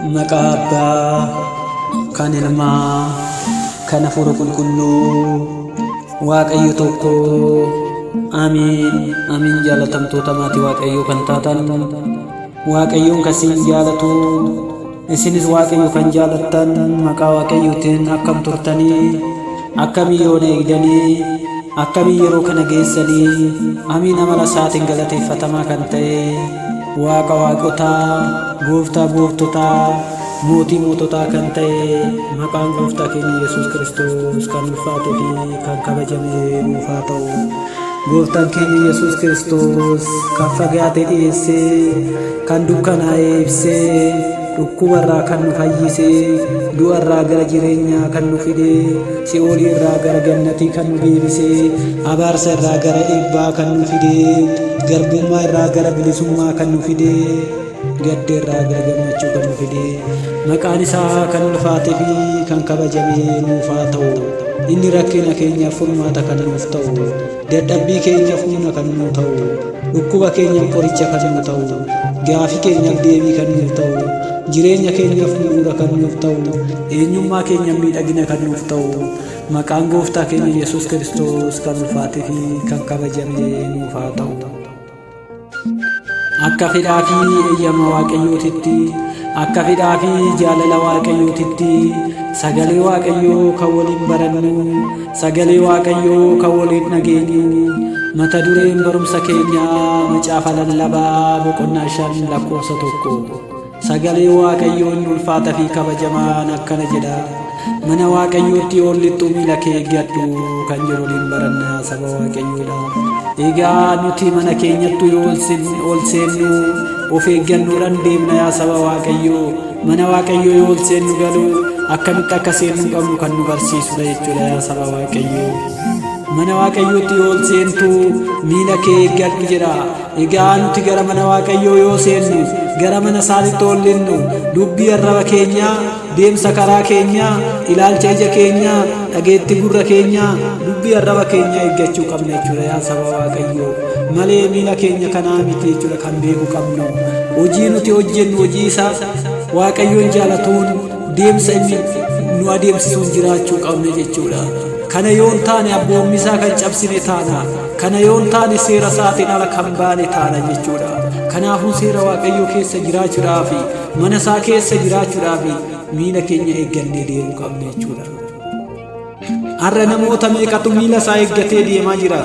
Maqaa Abbaa, kan Ilmaa, kan Hafuura Qulqulluu, Waaqayyo tokko. Amiin. Amiin. Jaalatamtoota maatii Waaqayyoo kan taatan, Waaqayyoon kan siin jaalatu, isinis Waaqayyo kan jaalattan, maqaa Waaqayyootiin akkam turtanii, akkamii yoona eegdanii, akkamii yeroo kana geessanii? Amiin. Amala isaatiin galateeffatamaa kan ta'e, Waaqa waaqotaa, Gooftaa gooftotaa, Mootii moototaa kan ta'e, maqaan Gooftaa keenya Yesuus Kiristoos kan ulfaatee fi kan kabajame nuuf haa ta'u. Gooftaan keenya Yesuus Kiristoos kan fagaate dhiyeessee, kan dukkanaa'e ibsee, dhukkuba irraa kan nu fayyisee, du'a irraa gara jireenyaa kan nu fide, si'oolii irraa gara gannatii kan nu deebisee, abaarsa irraa gara eebbaa kan nu fide, garbummaa irraa gara bilisummaa kan nu fide, gadda irraa gara gammachuu kan nu fide, maqaan isaa kan ulfaatee fi kan kabajame nuuf haa ta'u. Inni rakkina keenyaaf furmaata kan nuuf ta'u, dadhabbii keenyaaf humna kan nuu ta'u, dhukkuba keenyaaf qoricha kan nuu ta'u, gaafii keenyaaf deebii kan nuuf ta'u, jireenya keenyaaf bu'uura kan nuuf ta'u, eenyummaa keenyaaf miidhagina kan nuuf ta'u, maqaan Gooftaa keenya Yesuus Kiristoos kan ulfaatee fi kan kabajame nuuf haa ta'u. Akka fedhaa fi eeyyama Waaqayyootitti, akka fedhaa fi jaalala Waaqayyootitti, sagalee Waaqayyoo kan waliin barannu, sagalee Waaqayyoo kan waliin dhageenyu, mata dureen barumsa keenyaa Macaafa Lallabaa boqonnaa 5 lakkoofsa 1. Sagalee Waaqayyoo inni ulfaata fi kabajamaan akkana jedha. Mana Waaqayyootti ol lixxu miila kee eeggadhu kan jedhu waliin barannaa, saba Waaqayyoodha. Egaa nuti mana keenyattu yoo ol seennu of eeggannoodhaan deemna, yaa saba Waaqayyoo. Mana Waaqayyoo yoo ol seennu galuu akkamitti akka seennuu qabnu kan nu barsiisudha jechuudha, yaa saba Waaqayyoo. Mana Waaqayyootti yoo ol seentu miila kee eeggadhu jedha. Egaa nuti gara mana Waaqayyoo yoo seennu, gara mana isaanitti ol linnu, dubbii arraba keenyaa, deemsa karaa keenyaa, ilaalcha ija keenyaa, dhageettii gurra keenyaa, dubbii arraba keenyaa eeggachuu qabna jechuudha, yaa saba Waaqayyoo. Malee miila keenya kanaa miti jechuudha kan beekuu qabnu. Hojii nuti hojjennu hojii isaa Waaqayyoon jaalatuun, deemsa inni nu adeemsisuun jiraachuu qabna jechuudha. Kana yoo hin taane abboommii isaa kan cabsine taana. Kana yoo hin taane seera isaatiin ala kan baane taana jechuudha. Kanaafuu seera Waaqayyoo keessa jiraachuudhaaf, mana isaa keessa jiraachuudhaaf miila keenya eeggannee deemuu qabna jechuudha. Har'a namoota meeqatu miila isaa eeggatee deemaa jira?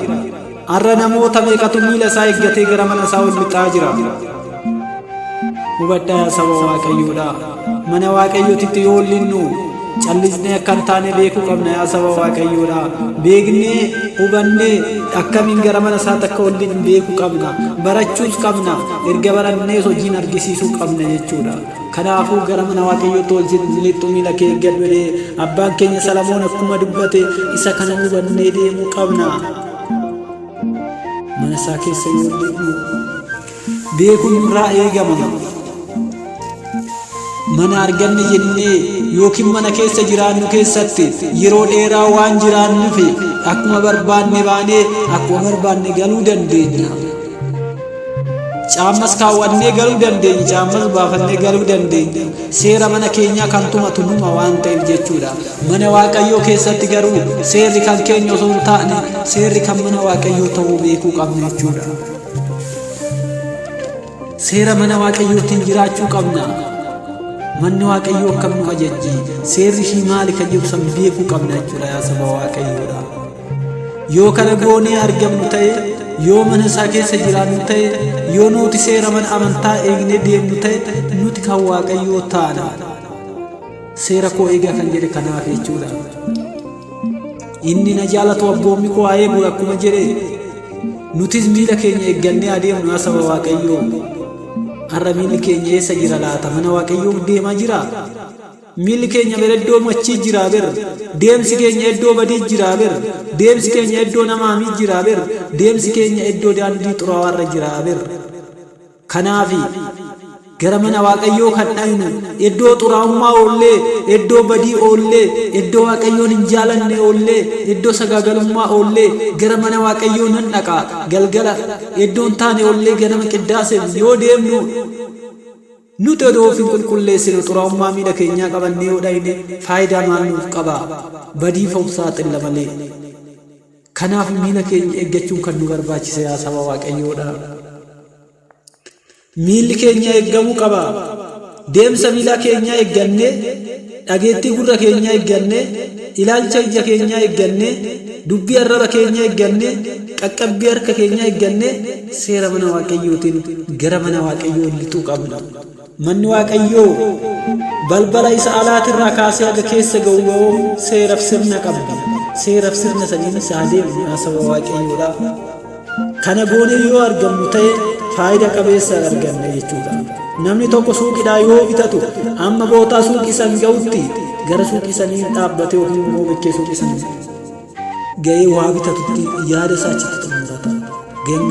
Har'a namoota meeqatu miila isaa eeggatee gara mana isaa ol lixaa jira? Hubadhaa, yaa saba Waaqayyoodha. Mana Waaqayyootitti yoo ol linnu callisnee akka hin taane beekuu qabna, yaa saba Waaqayyoodha. Beeknee, hubannee, akkamiin gara mana isaatti akka ol linnu beekuu qabna. Barachuus qabna. Erga barannees hojiin argisiisuu qabna jechuudha. Kanaafuu gara mana Waaqayyootti ol lixxu miila kee eeggadhu jedhee abbaan keenya Salamoon akkuma dubbate, isa kana hubannee deemuu qabna. Mana isaa keessa yoo ol lixnu beekuun nurraa eegama. Mana arganne jennee yookiin mana keessa jiraannu keessatti yeroo dheeraa waan jiraannuuf akkuma barbaanne baanee akkuma barbaanne galuu dandeenya. Caammas kaawwannee galuu dandeenya, caammas baafannee galuu dandeenya. Seera mana keenyaa kan tumatu numa waan ta'eef jechuudha. Mana Waaqayyoo keessatti garuu seerri kan keenya osoo hin taane seerri kan mana Waaqayyoo ta'uu beekuu qabna jechuudha. Seera mana Waaqayyootiin jiraachuu qabna. Manni Waaqayyoo akkam nu ajajji? Seerri ishii maali kan jedhu san beekuu qabna jechuudha, yaa saba Waaqayyoodha. Yoo kana goonee argamnu ta'e, yoo mana isaa keessa jiraannu ta'e, yoo nuti seera mana amantaa eegnee deemnu ta'e, nuti kan Waaqayyoo taana. Seera koo eegaa kan jedhe kanaaf jechuudha. Inni na jaalatu abboommi koo haa eegu akkuma jedhe, nutis miila keenya eeggannee adeemnu, yaa saba Waaqayyoo. Har'a miilli keenya eessa jira laata? Mana Waaqayyoo deemaa jiraa? Miilli keenya ber iddoo machii jiraa ber. Deemsi keenya iddoo badii jiraa ber. Deemsi keenya iddoo nama hamii jiraa ber. Deemsi keenya iddoo daandii xuraawaarra jiraa ber. Kanaafi gara mana Waaqayyoo kan dhaynu iddoo xuraa'ummaa oollee, iddoo badii oollee, iddoo Waaqayyoon hin jaalanne oollee, iddoo sagaagalummaa oollee gara mana Waaqayyoo nan dhaqa galgala iddoon taane oollee ganama qiddaaseef yoo deemnu. Nuti odoo of hin qulqulleessinu xuraa'ummaa miila keenyaa qabannee yoo dhayne faayidaa maal nuuf qaba? Badiif of saaxilla malee. Kanaaf miila keenya eeggachuun kan nu barbaachise yaa saba Waaqayyoodha. Miilli keenya eeggamuu qaba. Deemsa miila keenyaa eeggannee, dhageettii gurra keenyaa eeggannee, ilaalcha ija keenyaa eeggannee, dubbii arraba keenyaa eeggannee, qaqqabbii harka keenyaa eeggannee seera mana Waaqayyootiin gara mana Waaqayyoo lixuu qabna. Manni Waaqayyoo balbala isa alaatirraa kaasee haga keessa ga'u ga'uuf seeraf sirna qabdi. Seeraf sirna saniinis haa deemnu yaa saba Waaqayyoodha. Kana goonee yoo argamnu ta'e faayida qabeessa arganna jechuudha. Namni tokko suuqidhaa yoo bitatu amma bootaa suuqii san ga'utti gara suuqii sanii dhaabbatee yookiin immoo bakkee suuqii san ga'ee waa bitatutti yaada isaa achitti xumurata.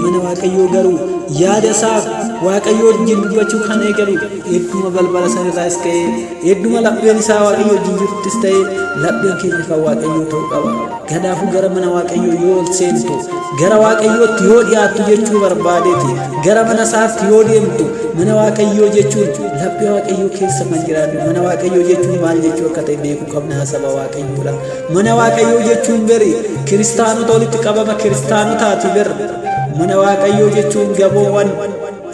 Mana Waaqayyoo garuu yaada isaa Waaqayyoo wajjin dubbachuu kan eegalu edduma balbala sanirraas ka'ee edduma lapheen isaa Waaqayyoo wajjin jiruttis ta'ee lapheen keenya kan Waaqayyoo ta'uu qaba. Kanaafuu gara mana Waaqayyoo yoo ol seentu, gara Waaqayyootti yoo dhiyaattu jechuu barbaadeeti, gara mana isaatti yoo deemtu, mana Waaqayyoo jechuun laphee Waaqayyoo keessa kan jiraannu, mana Waaqayyoo jechuun maal jechuu akka ta'e beekuu qabna saba Waaqayyoodha. Mana Waaqayyoo jechuun beri kiristaanota walitti qabama kiristaanotaati ber. Mana Waaqayyoo jechuun gamoowwan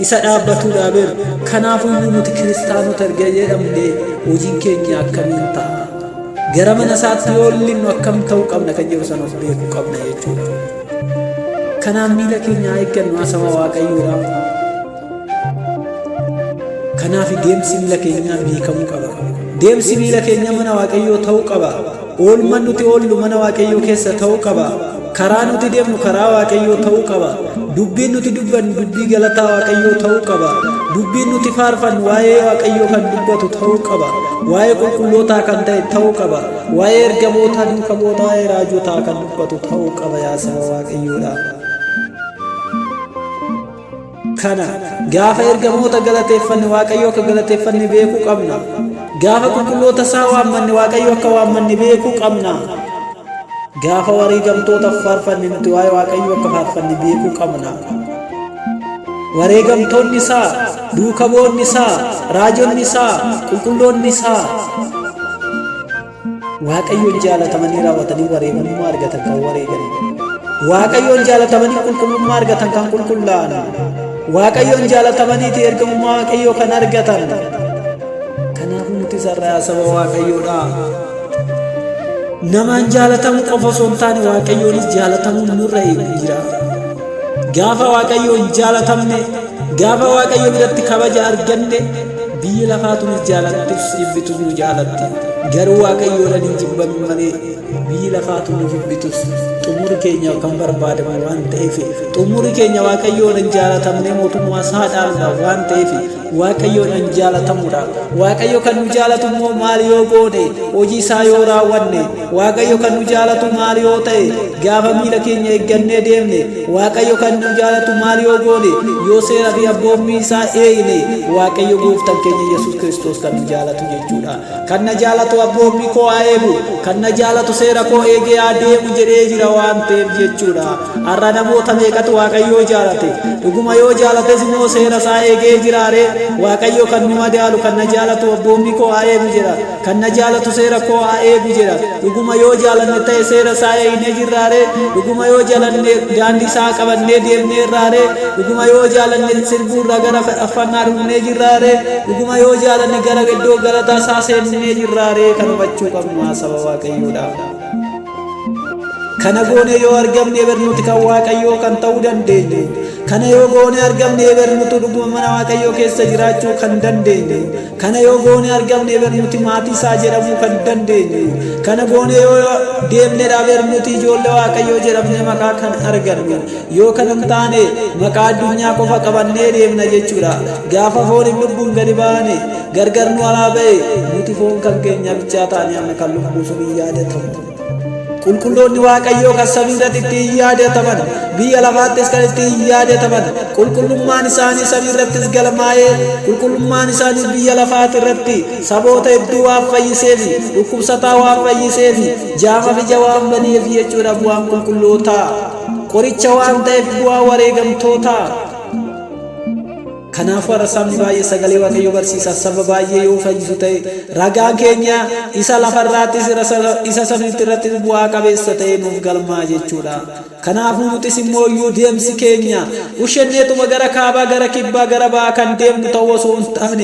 isa dhaabbatudha ber. Kanaafuu nuti kiristaanota erga jedhamne hojiin keenya akkamiin ta'a? Gara mana isaatti yoo linnu akkam ta'uu qabna kan jedhu sana of beekuu qabna jechuudha. Kanaaf miila keenya haa eeggannu saba Waaqayyoodha. Kanaaf deemsi miila keenyaa beekamuu qaba. Deemsi miila keenyaa mana Waaqayyoo ta'uu qaba. Oolmaan nuti oollu mana Waaqayyoo keessa ta'uu qaba. Karaa nuti deemnu karaa Waaqayyoo ta'uu qaba. Dubbiin nuti dubbannu dubbii galataa Waaqayyoo ta'uu qaba. Dubbiin nuti faarfannu waa'ee Waaqayyoo kan dubbatu ta'uu qaba. Waa'ee qulqullootaa kan ta'e ta'uu qaba. Waa'ee ergamootaa, duuka bu'ootaa, waa'ee raajotaa kan dubbatu ta'uu qaba yaa saba Waaqayyoodha. Kana gaafa ergamoota galateeffanne Waaqayyo akka galateeffanne beekuu qabna. Gaafa qulqulloota isaa waammanne Waaqayyo akka waammanne beekuu qabna. Gaafa wareegamtootaaf faarfanne nuti waa'ee Waaqayyo akka faarfanne beekuu qabna. Wareegamtoonni isaa, duuka bu'oonni isaa, raajonni isaa, qulqulloonni isaa Waaqayyoon jaalatamanii raawwatanii wareegamummaa argatan kan wareegan. Waaqayyoon jaalatamanii qulqullummaa argatan kan qulqullaa'an. Waaqayyoon jaalatamaniiti ergamummaa Waaqayyoo kan argatan. Kanaafuu nuti sarara saba Waaqayyoodha. Namaan jaalatamuu qofa osoo hin taane Waaqayyoonis jaalatamuun nurra jira. Gaafa Waaqayyoon jaalatamne, gaafa Waaqayyo biratti kabaja arganne, biyyi lafaatunis jaalattus jibbitus nu jaalatti. Garuu Waaqayyoodhaan hin jibbamin malee biyyi lafaatu nu jibbitus xumurri keenya kan barbaadamu waan ta'eef, xumurri keenya Waaqayyoodhaan jaalatamnee mootummaa isaa dhaaluudha waan ta'eef Waaqayyoodhaan jaalatamuudha. Waaqayyo kan nu jaalatu immoo maal yoo goone, hojii isaa yoo raawwanne, Waaqayyo kan nu jaalatu maal yoo ta'e, gaafa miila keenya eeggannee deemne, Waaqayyo kan nu jaalatu maal yoo goone, yoo seera fi abboommii isaa eegne, Waaqayyo gooftaan keenya Yesuus Kiristoos kan nu jaalatu jechuudha. Kan na jaalatu abboommii koo haa eegu, kan na jaalatu seera koo eegee haa deemu jedhee jira waan ta'eef jechuudha. Har'a namoota meeqatu Waaqayyoo jaalate? Dhuguma yoo jaalates immoo seera isaa eegee jiraaree? Waaqayyo kan nu madaalu kan na jaalatu abboommii koo haa eegu jedha. Kan na jaalatu seera koo haa eegu jedha. Dhuguma yoo jaalanne ta'e seera isaa eegnee jirraaree? Dhuguma yoo jaalanne daandii isaa qabannee deemnee irraaree? Dhuguma yoo jaalanne sirbuurraa gara faarfannaa dhufnee jirraaree? Dhuguma yoo jaalanne gara iddoo galataa isaa seennee jirraaree? Kan hubachuu qabnu saba Waaqayyoodha. Kana goone yoo argamne ber nuti kan Waaqayyoo kan ta'uu dandeenyu. Kana yoo goone argamne ber nuti dhuguma mana Waaqayyoo keessa jiraachuu kan dandeenyu. Kana yoo goone argamne ber nuti maatii isaa jedhamuu kan dandeenyu. Kana goone yoo deemnedha ber nuti ijoollee Waaqayyoo jedhamne maqaa kan argannu. Yoo kana hin taane maqaa addunyaa qofa qabannee deemna jechuudha. Gaafa fooniif lubbuun gadi baane gargar nu alaa ba'e nuti foon kan keenya bichaa taane amma kan lubbuu sun hin yaadatamu. Qulqulloonni Waaqayyoo kan samii irratti ittiin yaadataman, biyya lafaattis kan ittiin yaadataman, qulqullummaan isaanii samii irrattis galmaa'ee, qulqullummaan isaanii biyya lafaati irratti saboota hedduu waan fayyiseefi, dhukkubsataa waan fayyiseefi, jaamaaf ija waan baneef jechuudha bu'aan qulqullootaa. Qoricha waan ta'eef bu'aa wareegamtootaa. Kanaafuu har'a sabni baay'ee sagalee Waaqayyoo barsiisaa saba baay'ee yoo fayyisu ta'e, ragaan keenya isa lafarraattis isa samiitti irrattis bu'aa qabeessa ta'e nuuf galmaa jechuudha. Kanaafuu nutis immoo iyyuu deemsi keenya ushenneetuma gara kaabaa, gara kibbaa, gara ba'aa kan deemnu ta'uu osoo hin taane,